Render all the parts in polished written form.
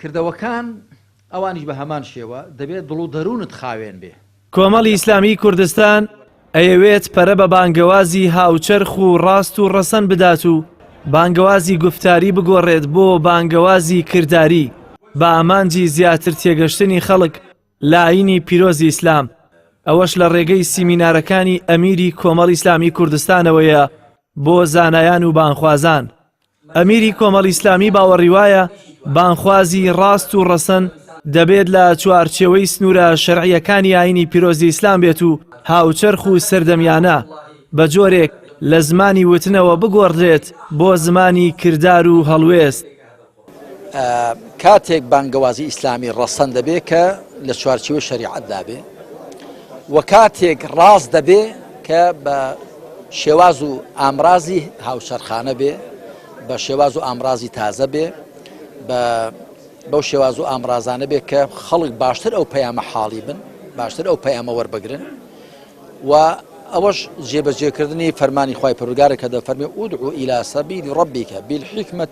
کردەوەکان ئەوانیش بە هەمان شێوە، دەبێت دڵ و دەروونت خاوێن بێ. کۆمەڵی ئیسلامیی کوردستان ئەیەوێت پەرە بە بانگەوازی هاوچەرخ و ڕاست و ڕەسەن بدات و بانگەوازی گوفتاری بگۆڕێت بۆ بانگەوازی کرداری بە ئامانجی زیاتر تێگەشتنی خەڵک لە ئایینی پیرۆزی ئیسلام، ئەوەش لە ڕێگەی سیمینارەکانی ئەمیری کۆمەڵی ئیسلامیی کوردستانەوەیە بۆ زانایان و بانگخوازان. ئەمیری کۆمەڵی ئیسلامی باوەڕی وایە بانگخوازی ڕاست و ڕەسەن دەبێت لە چوارچێوەی سنوورە شەرعییەکانی ئایینی پیرۆزی ئیسلام بێت و هاوچەرخ و سەردەمیانە بە جۆرێک لە زمانی وتنەوە بگۆڕدرێت بۆ زمانی کردار و هەڵوێست. کاتێک بانگەوازی ئیسلامی ڕەسەن دەبێ کە لە چوارچێوەی شەریعەتدا بێ و کاتێک ڕاست دەبێ کە بە شێواز و ئامرازی هاوچەرخانە بێ بە شێواز و ئامرازی تازە بێ بە بەو شێواز و ئامرازانە بێ کە خەڵک باشتر ئەو پەیامە حاڵی بن باشتر ئەو پەیامە وەربگرن و ئەوەش جێبەجێکردنی فەرمانی خوای پەروەردگارە کە دەفەرمێ ادع الی سبیل ربک بالحکمە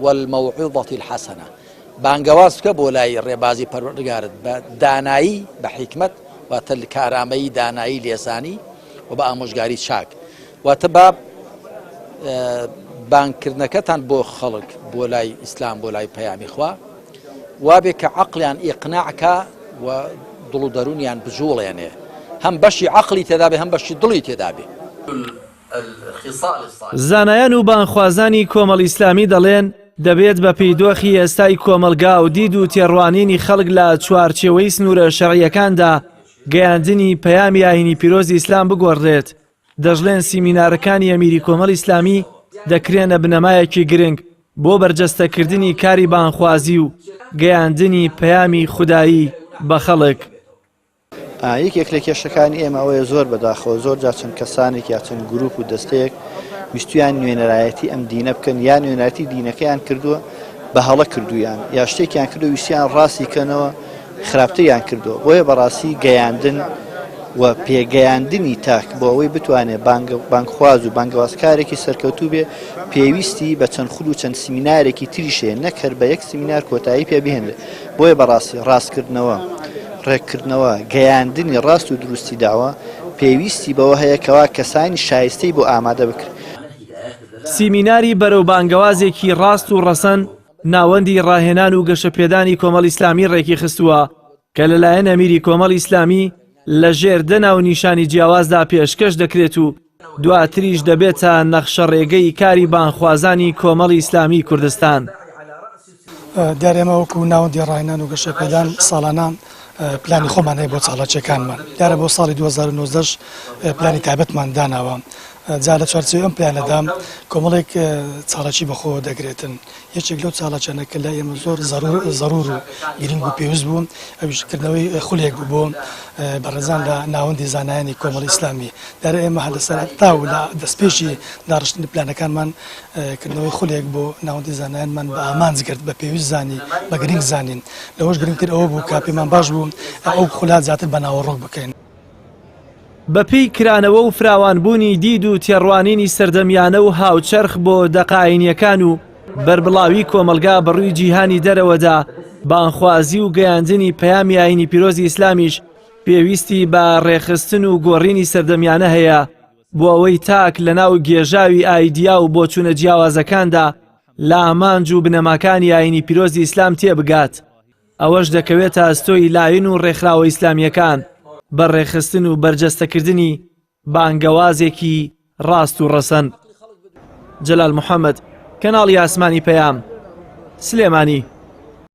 والموعظە الحسنە بانگەواز بکە بۆ لای ڕێبازی پەروەردگارت بە دانایی بە حیکمەت واتە کارامەیی دانایی لێزانی و بە ئامۆژگاری چاک واتە با بانگکردنەکەتان بۆ خەڵک بۆ لای ئیسلام بۆ لای پەیامی خوا وابێ کە عەقڵیان ئیقناع کا و دڵ و دەروونیان بجوڵێنێ هەم بەشی عەقڵی تێدا بێ هەم بەشی دڵی تێدا بێ. زانایان و بانگخوازانی کۆمەڵی ئیسلامی دەڵێن، دەبێت بەپێی دۆخی ئێستای کۆمەڵگا و دید و تێڕوانینی خەڵک لە چوارچێوەی سنوورە شەرعییەکاندا گەیاندنی پەیامی ئایینی پیرۆزی ئیسلام بگۆڕدرێت، دەشڵێن سیمینارەکانی ئەمیری کۆمەڵی ئیسلامی دەکرێنە بنەمایەکی گرنگ بۆ بەرجەستەکردنی کاری بانگخوازی و گەیاندنی پەیامی خودایی بە خەڵک. یەکێک لە کێشەکانی ئێمە ئەوەیە زۆر بەداخەوە زۆر جار چەند کەسانێک یا چەند گروپ و دەستەیەک ویستویان نوێنەرایەتی ئەم دینە بکەن یا نوێنەرایەتی دینەکەیان کردووە بە هەڵە کردویان یا شتێکیان کردو ویستیان ڕاستی کەنەوە خراپتریان کردووە بۆیە بەڕاستی گەیاندن و پێگەیاندنی تاک بۆ ئەوەی بتوانێت بانگخواز و بانگەوازکارێکی سەرکەوتوو بێ پێویستی بە چەند خول و چەند سیمینارێکی تریش هەیە نەک هەر بە یەک سیمینار کۆتایی پێ بهێنرێت بۆیە بەڕاستی ڕاستکردنەوە ڕێککردنەوە گەیاندنی ڕاست و دروستی داوە پێویستی بەوە هەیە کەوا کەسانی شایستەی بۆ ئامادە بکرێت. سیمیناری بەرەو بانگەوازێکی ڕاست و ڕەسەن ناوەندی ڕاهێنان و گەشەپێدانی کۆمەڵی ئیسلامی ڕێکیخستووە کە لەلایەن ئەمیری کۆمەڵی ئیسلامی لە ژێر دە ناونیشانی جیاوازدا پێشکەش دەکرێت و دواتریش دەبێتە نەخشەڕێگەی کاری بانگخوازانی کۆمەڵی ئیسلامی کوردستان. دیارە ئێمە وەکو ناوەندی ڕاهێنان و گەشەپێدان ساڵانە پلانی خۆمان هەیە بۆ چالاکیەکانمان دیارە بۆ ساڵی 2019 پلانی تایبەتمان داناوە جا لە چوارچێوەی ئەم پلانەدا کۆمەڵێک چالاکی بەخۆوە دەگرێتن یەکێک لەو چالاکیانە کە لای ئێمە زۆر زەرور و گرنگ و پێویست بوو ئەویش کردنەوەی خولێک بوو بۆ بەڕێزان لە ناوەندی زانایانی کۆمەڵی ئیسلامی دیارە ئێمە هەر لە سەرەتا و لە دەستپێکی داڕشتنی پلانەکانمان کردنەوەی خولێک بۆ ناوەندی زانایانمان بە ئامانج گرت بە پێویست زانی بە گرنگ زانین لەوەش گرنگتر ئەوە بوو کە پێمان باش بوو ئەو خولە زیاتر بە ناوەڕۆک بکەین. بەپێی کرانەوە و فراوانبوونی دید و تێڕوانینی سەردەمیانە و هاوچەرخ بۆ دەقە ئاینییەکان و بەربڵاوی کۆمەڵگا بەڕووی جیهانی دەرەوەدا، بانگخوازی و گەیاندنی پەیامی ئاینی پیرۆزی ئیسلامیش پێویستی بە ڕێکخستن و گۆڕینی سەردەمیانە هەیە بۆ ئەوەی تاک لەناو گێژاوی ئایدیا و بۆچوونە جیاوازەکاندا لە ئامانج و بنەماکانی ئاینی پیرۆزی ئیسلام تێبگات. ئەوەش دەکەوێتە ئەستۆی لایەن و ڕێکخراوە ئیسلامییەکان بە ڕێکخستن و بەرجەستەکردنی بانگەوازێکی ڕاست و ڕەسەن. جەلال محەمەد، کەناڵی ئاسمانی پەیام، سلێمانی.